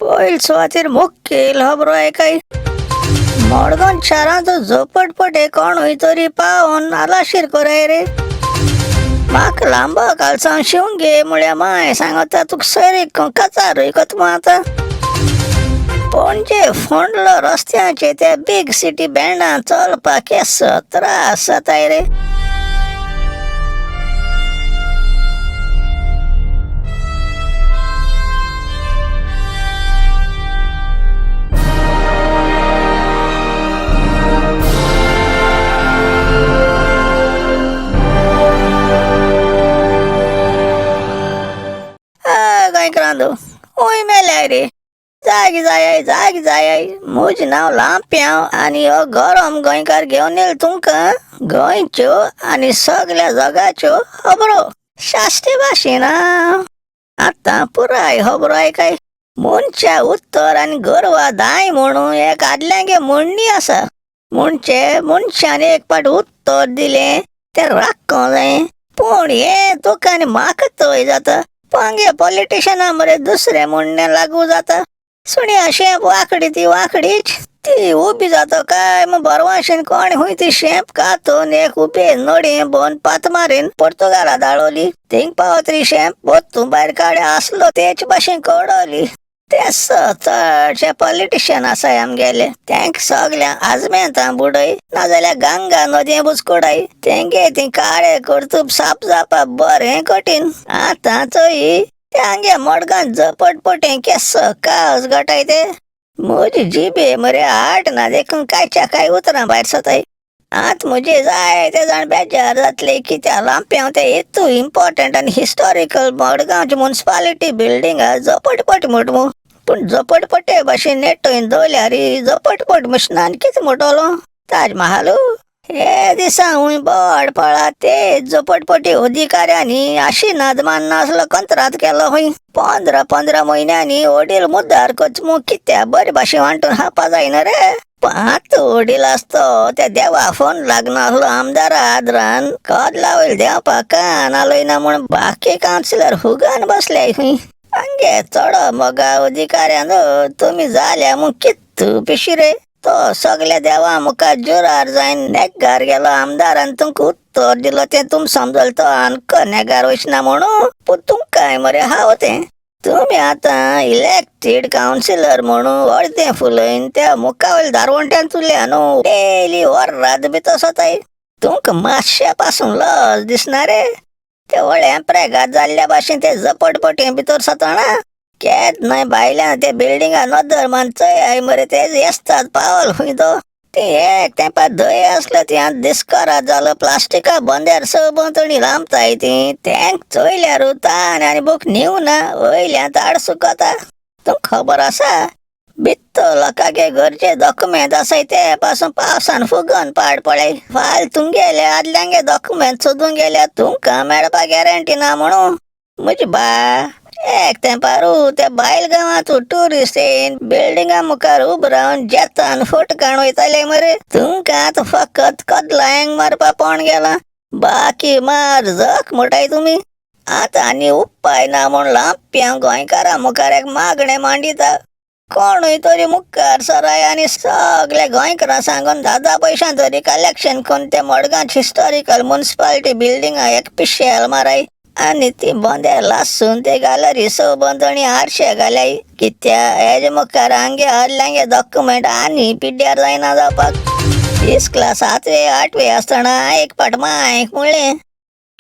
पयल सुवातेर मुखेल खबरो आयकाय. मडगांव शारांत झोपडपटे कोणूय तरी पावोन आलाशीर कराय रे. म्हाका लांबो कालसांव शिवंक घे म्हळ्यार माय सांगता तुका सैरीक काचारूय कोत मू आतां. पणजे फोंडलो रस्त्याचे त्या बीग सिटी बँडां चलपाक केसो त्रास जाताय रे. गोंयकारांनो हूंय मेल्याय रे. जाग जायाय जाग जायाय. म्हजें नांव लांप्यांव आनी हो गरम गोंयकार घेवन येयला तुमकां गोंयच्यो आनी सगल्या जगाच्यो खबरो शास्त्री भाशेन. आतां पुराय खबरो आयकाय. मनशा उत्तर आनी गोरवां दाय म्हणून एक आदल्यांगे म्हणणी आसा. म्हणजे मनशान एक पाट उत्तर दिलें तें राखोंक जाय. पूण हें तुका आनी म्हाका थंय जाता. पांगे पॉलिटिशना मरे दुसरें म्हणणें लागू जाता. सुण्या शेंप वांकडी ती वांकडीच ती उबी जाता काय मग बरवाशेन कोण हुंय ती शेंप कातून एक उबे नडी बोन पात मारीन पोर्तुगाला धाडवली. थिंग पावतरी शेंप बोतून भायर काडे आसलो तेच भाशेन कडवली. ते चडशे पॉलिटिशियन आसाय आमगेले. तेंक सगल्यांक आजमेंतां बुडय नाजाल्यार गंगा नदये बुचकुडाय. तेंगे ती काळे कर्तूब साप जावपाक बरें कठीण. आतां चोय ते आमगे मडगांव झपटपटें केसो कावस घटाय ते. म्हजी जिबे मरे आट ना देखून कांयच्या कांय उतरां भायर सरताय. आतां म्हजे जाय ते जाण बेजार जातले कित्याक लांप्यांव ते इतू इम्पॉर्टंट आनी हिस्टॉरिकल मडगांवची मुन्सिपालिटी बिल्डिंग झपटपट म्हट मू. पूण झपटपटे भाशेन नेटोवन दवरल्यार झपटपट मशिनान कितें म्हणटलो ताजमहाल. हे दिसा हूंय बोड पळा ते झोपडपट्टी अधिकाऱ्यांनी आशिनाद मान्नासलो कंत्राट केलो खंय. 15-15 म्हयन्यांनी वडील मुद्दार कोच मू कित्या बरे भाशेन वांटून खावपा जायना रे. आतां वडील आसतो त्या देवा फोन लागनासलो आमदारा आदरान कदला वयल देंवपाक कान हालयना म्हूण बाकी कावन्सिलर हुगान बसले खंय. आमगे चडो मोगा अधिकाऱ्यानो तुमी जाल्या म्हूण कित्तू पिशी रे. तो सगल्या देवा मुखार जुरार जायन नेगार गेलो आमदारान तुमकां उत्तर दिलो तें तुम समजल तो आनको नेगार वचना म्हणून. पूण तुमकांय मरे हांव तें तुमी आतां इलेक्टेड कावन्सिलर म्हणून अर्दें फुलयन त्या मुखावयल्या दारवंट्यान तुल्या न्हू डेली वरात बी तसोताय. तुमकां मातशें पासून लज दिसना रे. ते व्हडल्या प्रेगात जाल्ल्या भाशेन ते झपटपटे भितर सताना केन्नाय भायल्यान ते बिल्डिंगा नदर मान चोयाय मरे ते येसतात पावल खंय तो. ती एक तेंपार धंय आसलो ती आतां दिसकरात जालो प्लास्टिका बंद्यार सभोंवतणी लांबताय ती. तेंक चोयल्यार तान आनी भूक न्हिवना वयल्यान ताड सुकता. तुमकां खबर आसा भित्तो लोकांगे घरचे दोकुमेंत आसाय ते पासून पावसान फुगोन पाड पडय. फाल तुमगेले आदल्यांगे दोकुमेंत सोदूंक गेल्यार तुमकां मेळपा गॅरंटी ना म्हणून. म्हजी बा एक तेंपारू त्या बायल गांवांत ट्युरिस्ट येयन बिल्डिंगा मुखार उब रावन जेतान फोटो काडून वयताले मरे. तुमकां आतां फकत कदलांक मारपा पोण गेला बाकी मार जख म्हणटाय तुमी. आतां आनी उपाय ना म्हूण लांप्यांव गोंयकारां मुखार एक मागणें मांडिता. कोणूय तरी मुखार सराय आनी सगल्या गोंयकारां सांगून 10-10 पयशां तरी कलेक्शन करून ते मडगांव हिस्टॉरिकल मुन्सिपालिटी बिल्डिंगा एक पिशेल माराय आनी ती बोंद्यार लासून ते गॅलरी सभोंवतणी आरशे घालाय. कित्या हेजे मुखार आमगे आदल्यांगे डॉक्युमेंट आनी पिड्ड्यार जायना जावपाक. इस्कला 7वे 8वे आसतना एक पाट मायक म्हणलें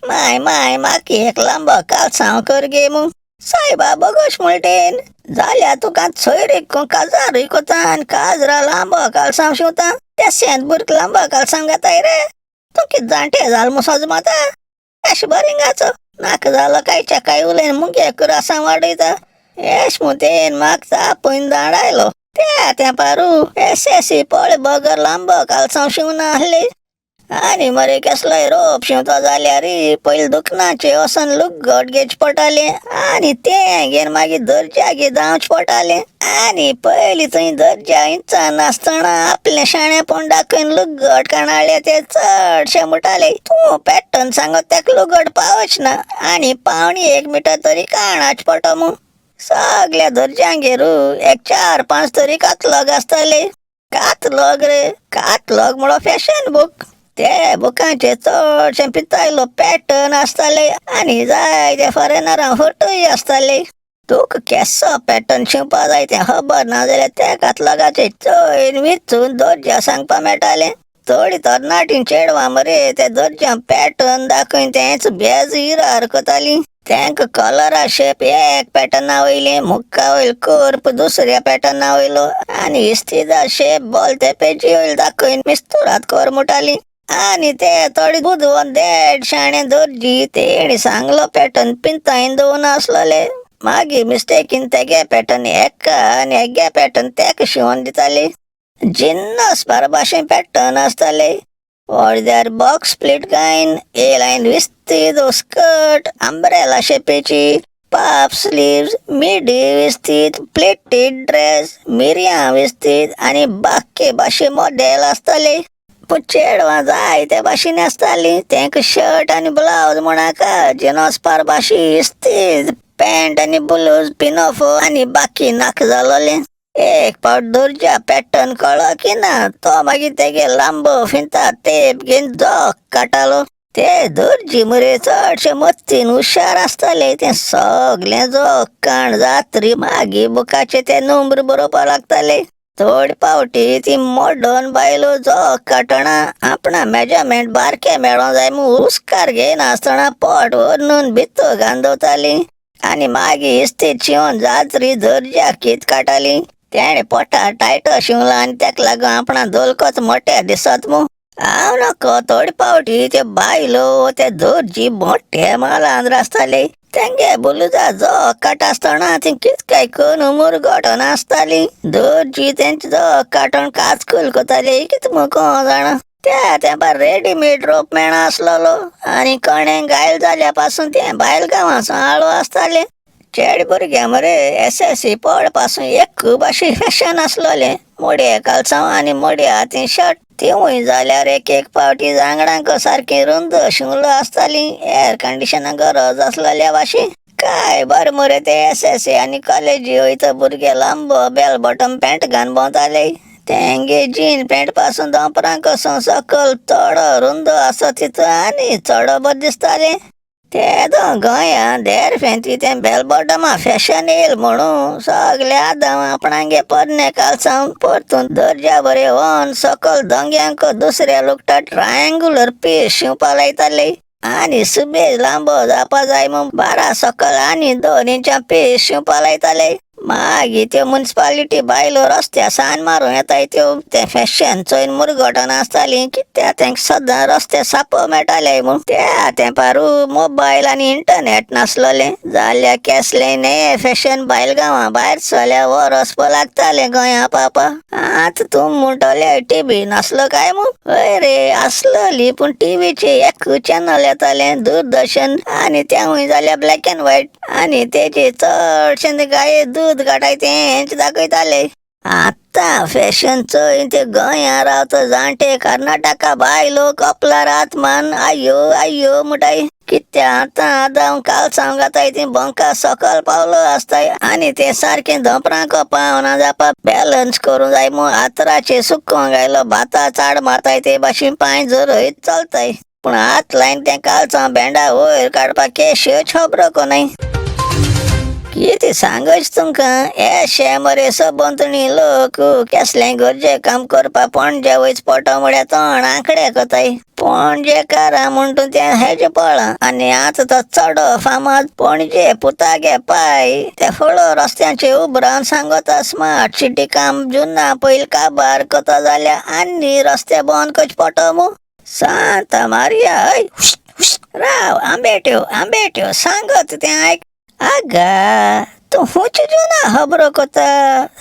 माय माय म्हाका एक लांबो कालसांव कर गे मू. सायबा बोगोश म्हणटेन जाल्यार तुका सोयरीक काजारूय कोता आनी काजरा लांबो कालसांव शिंवता. त्या सेंत बुरक लांबो कालसांव घाताय रे. तूं कितें जाणटे जाल मू सजमाता एश बरिंगाचो नाका जालो कांयच्या कांय उलयन मुगे कुरासां वाडयता. एश मुतेन म्हाका तापून दांडायलो. त्या तेंपारू एस एस सी पळ बगर लांबो कालसांव शिंवना आसले. आनी मरे केसलोय रोप शिंवतो जाल्यार पयलीं दुकानाचेर वचोन लुगट घेवचें पडटालें आनी तें घेवन मागीर दर्ज्याक धांवचें पडटालें. आनी पयलीं थंय दर्जा इंचान आसतना आपलें शाणेपण दाखोवन लुगट काणाळ्ळे ते चडशे म्हणटाले तूं पॅटर्न सांगत तेका लुगट पावच ना आनी 0.75 मिटर तरी काणाच पडटा मू. सगल्या दर्ज्यांगेर एक चार पांच तरी कातलॉग आसताले. कातलॉग रे, कातलॉग म्हणो फॅशन बूक. ते बुकांचे चडशे पितायलो पॅटर्न आसताले आनी जायते फॉरेनरां फोटोय आसताले. तुका केसो पॅटर्न शिंवपा जाय तें खबर ना जाल्यार त्या कातलॉगाचेर चोयन विचून दर्ज्या सांगपा मेळटालें. थोडीं तरणाटीं चेडवां मरे ते दर्ज्या पॅटर्न दाखयन तेंच बेज इरार करतालीं. तेंका कलरा शेप एक पॅटर्ना वयली, मुक्का वयल कोर्प दुसऱ्या पॅटर्ना वयलो आनी इस्तिदा शेप बोल ते पेजी वयल दाखयन मिस्तुरात कर म्हणटाली. आनी ते थोडे बुदवंत देड शाणे दर्जी तेणी सांगलो पॅटर्न पिंतायन दवरून आसलोले. मागीर मिस्टेकीन तेगे पॅटर्न एका आनी हेगे पॅटर्न तेका शिंवोन दिताले. जिन्नस बारबाशे पॅटर्न आसताले. अर्द्यार बॉक्स प्लेट गायन, ए लायन विस्तीद स्कर्ट, अंब्रेला शेपेची, पाप स्लीव्स, मिडी विस्तीद, प्लेटेड ड्रेस, मिरयां विस्तीद आनी बाकी भाशे मॉडेल आसताले. पूण चेडवां जायते भाशेन आसतालीं. तेंका शर्ट आनी ब्लावज म्हणाका जिनोस बारबाशी इस्तीद पॅन्ट आनी ब्लूज, पिनोफो आनी बाकी नाका जालोलें. एक पावट दर्जा पॅटर्न कळ्ळो की ना तो मागीर तेगे लांबो फिंता तेप घेवन जोक काडटालो. ते दर्जी मरे चडशे मत्तीन हुशार आसताले. ते सगलें जोक काण जात्री मागीर बुकाचे ते नंबर बरोवपा लागताले. थोडे पावटी ती मॉडर्न बायलो जोक काडटना आपणा मेजरमेंट बारके मेळों जाय म्हूण हुस्कार घेयनासतना पोट व्हरून भितर घालून दवरताली आनी मागीर इस्तीद शिंवोन जात्री दर्ज्याक कीत काडटाली. तेणें पोटा टायट शिंवला आनी तेका लागून आपणा दोलकोच मोटे दिसत मू. हांव नको थोडे पावटी ते बायलो ते दर्जी मोठे मालांत आसताले. तेंगे बुलुजा जोक काडटा आसतना ती कित काय करून मुरगटोन आसताली. दर्जी तेंचे जोक काडून काचकूल करताले कित म्हूण कोण जाणा. त्या तेंपार रेडीमेड रोप मेळनासलेलो आनी कोणें घायल जाल्या पासून तें बायल गांवांसून आळो आसतालें. चेडे भुरगे मरे एस एस सी पड पासून एक भाशे फॅशन आसलोलें. मोडये कालसांव आनी मोडये हातीं शर्ट, तिवूय जाल्यार एक एक पावटी जांगडांक सारकी रुंद शिंवलो आसताली. एअर कंडिशना गरज आसलेल्या भाशेन. काय बरें मरे ते एस एस सी आनी कॉलेजी वयता भुरगे लांबो बेल बॉटम पॅन्ट घालून भोंवताले. तेंगे जीन पॅन्ट पासून दोंपरांक सकयल थोडो रुंद आसत तितू आनी चड बरें दिसतालें. तेदो गोंयांत देर फेंती तें बेल बॉटमा फॅशन येयल म्हणून सगळे आदांव आपणागे पोरणे कालसांव परतून दर्जा बरे वन सकयल दोंग्यांक दुसऱ्या लुगटा ट्रायंगुलर पीस शिंवपा लायताले आनी सुबेज लांबो जावपा जाय म्हूण 12 सकयल आनी 2 इंचां पीस शिंवपा लायताले. मागीर त्यो मुन्सिपालिटी बायलो रस्त्यार सान मारूं येताय त्यो तें फॅशन चोयन मुरगटोन आसतालीं कित्याक तेंका सदां रस्ते सापो मेळटाले म्हूण. त्या तेंपार मोबायल आनी इंटरनेट नासलोलें जाल्यार केसलें नये फॅशन बायल गांवां भायर सरल्यार वरस लागतालें गोंया पावपा. आतां तूं म्हणटले टीवी नासलो काय म्हूण? हय रे आसलोली, पूण टीवीचे एक चॅनल येतालें दूरदर्शन आनी तेंवूय जाल्यार ब्लॅक एंड व्हायट आनी तेजे चडशे गाये दूद काडाय तेंच दाखयताले. आतां फॅशन चोय ते गोंया रावता जाणटे कर्नाटका बायलो कपलार हात मान आय्यो आय्यो म्हणटाय. कित्याक आतां आदांव कालसांव घाताय ती बोंका सकयल पावलो आसताय आनी ते सारकें धोंपरांक पावना जावपा बॅलन्स करूं जाय म्हूण आतराचेर सुकोंक घायलो भाता चाड मारताय ते भाशेन पांय जरयत चलताय. पूण हात लायन तें कालसांव भेंडा वयर काडपाक केश्यो खबरो कोनाय. कितें सांगच तुमकां येशे मरे सबंतणी लोक केसलें गरजे काम करपा पणजे वयच पडटा म्हळ्यार तोंड आंकडे कोताय. पणजेकारां म्हूण तूं तें हेजें पळ्ळां आनी आतां तो चडो फामाद पणजे पुतागे पाय ते फळो रस्त्यांचेर उब रावन सांगता स्मार्ट सिटी काम जुना पयलीं काबार कोता जाल्यार आनी रस्ते बंद करचे पडटो मू. सांता मारिया हय राव आंबेट्यो आंबेट्यो सांगत तें आयक. आगा तूं खूंच जुना खबरो कोता?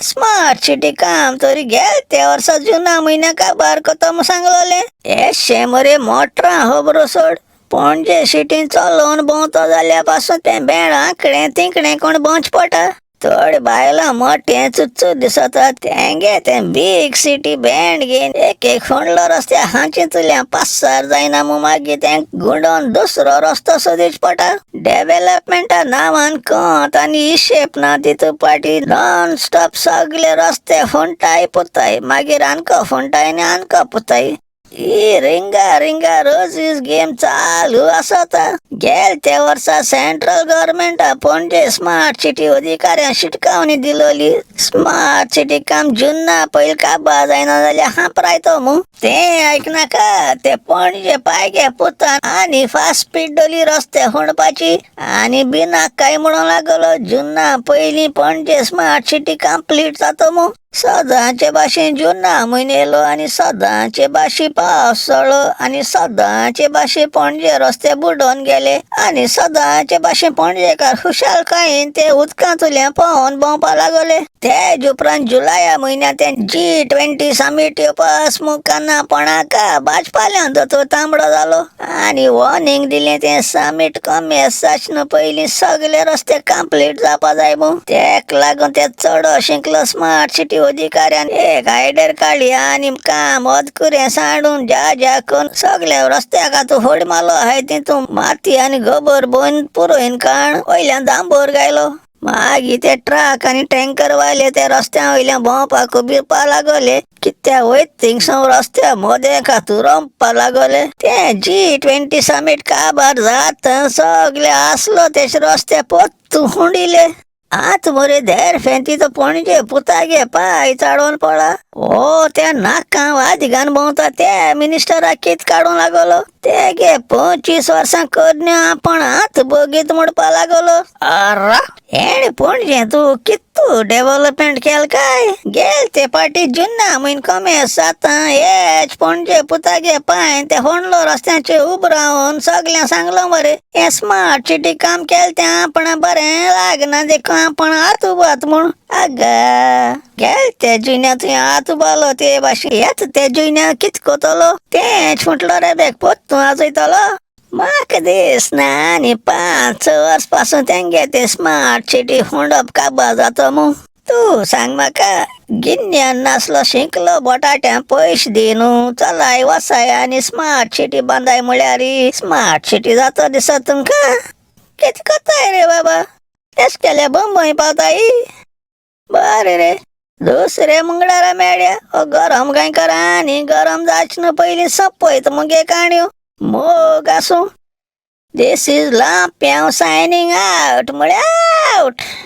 स्मार्ट सिटी काम तरी गेल त्या वर्सा जुना म्हयन्या काबार कोता म्हूण सांगलोलें. येशें मरे मोटरां खबरो सोड, पणजे सिटीन चलोवन भोंवतो जाल्यार पासून तें बेण आंकडें तिकडें कोण भोंवचें पडटा. थोडी बायलां मोटें चुच्चू दिसता तेंगे तें बीग सिटी बँड घेवन एक एक फोंडलो रस्त्या हांचे तुल्या पासार जायना मू, मागीर तें गुंडोवन दुसरो रस्तो सोदीच पडटा. डेव्हलपमेंटा नांवान कंत आनी हिशेब ना तितू पाटी. नॉन स्टॉप सगळे रस्ते फोंडटाय पुताय, मागीर आनको फोंडटाय आनी आनको पुताय. ही रिंगा रिंगा रोजीस गेम चालू आसता. गेल ते वर्सा सेंट्रल गव्हर्मेंटा पणजे स्मार्ट सिटी अधिकाऱ्यांक शिटकावणी दिलोली, स्मार्ट सिटी काम जुन्ना पयल काबा जायना जाल्यार हांपरायतो मू. तें आयकनाका, ते पणजे पायगे पुतान आनी फास्ट स्पीड डोली रस्ते फोंडपाची आनी बिना काय म्हणूंक लागलो जुन्ना पयलीं पणजे स्मार्ट सिटी कंप्लीट जातो मू. सदांचे भाशेन जुना म्हयनो येयलो आनी सदांचे भाशेन पावस चडलो आनी सदांचे भाशेन पणजे रस्ते बुडोवन गेले आनी सदांचे भाशेन पणजेकार खुशालकायेन ते उदकांतल्यान पोंवन भोंवपा लागले. तेज उपरांत जुलया म्हयन्यांत ते G20 summit येवपास मुखाना पणाका भाजपाल्यान दोतोर तांबडो जालो आनी वॉर्निंग दिलें तें समीट कमी आसचे पयलीं सगळे रस्ते कंप्लीट जावपा जाय मू. तेक लागून ते चड शिंकलो स्मार्ट सिटी अधिकाऱ्यान एक आयडर काडली आनी काम अदकुरें सांडून ज्या ज्या करून सगल्या रस्त्याक आतां फोड मारलो आहाय तितून माती आनी गोबर बोन पुरोयन काण वयल्यान दांबोर गायलो. मागीर ते ट्रक आनी टँकर वाले ते रस्त्या वयल्यान भोंवपाक बिरपा लागले, कित्या वयत थिंगसून रस्त्या मदें खातूर रोमपा लागले. ते G20 summit काबार जात सगळे आसलो तेश रस्ते पोत्तू हुंडिले. आत मरे देर फेंती तो पणजे पुतागे पाय चाडोवन पडा. ओ त्या नाका वादिगान भोंवता ते मिनिस्टराक कित काडूंक लागलो. ते गे 25 वर्सां करन्या आपण आत बगीत म्हणपा लागलो. आरा हेणे पणजे तूं कितू डेव्हलपमेंट केल काय? गेल ते पाटी जुन्ना म्हयन कमी जाता हेच पणजे पुतागे पांय ते होंडलो रस्त्याचेर उब रावन सगळ्यांक सांगलो मरे, हें स्मार्ट सिटी काम केलें तें आपण बरें लागना देखून आपण हात उबात म्हूण. आगा गेल ते जुन्या तुवें हात उबालो ते भाशेन येत ते जुन्या कित कोतलो तेंच म्हटलो रे बेग पोत तूं आजयतलो. म्हाका दिसना आनी 5-6 वर्स पासून तेंगे ते स्मार्ट सिटी फोंडप काबार जातो मू. तूं सांग म्हाका, गिन्यान नासलो शिंकलो बोटाट्यां पयशे दी न्हू चलाय वसाय आनी स्मार्ट सिटी बांदाय म्हळ्यार स्मार्ट सिटी जाता दिसता तुमकां? कित कोत्ताय रे बाबा, तेश केल्या बंबय पावताय. बरें रे, दुसरे मंगळारा मेळया. हो गरम गोंयकार आनी गरम जावचे न्हू पयलीं सोंपयत मुगे काणयो. मोग आसूं. This is Lampiao signing out म्हळ्यार आवट.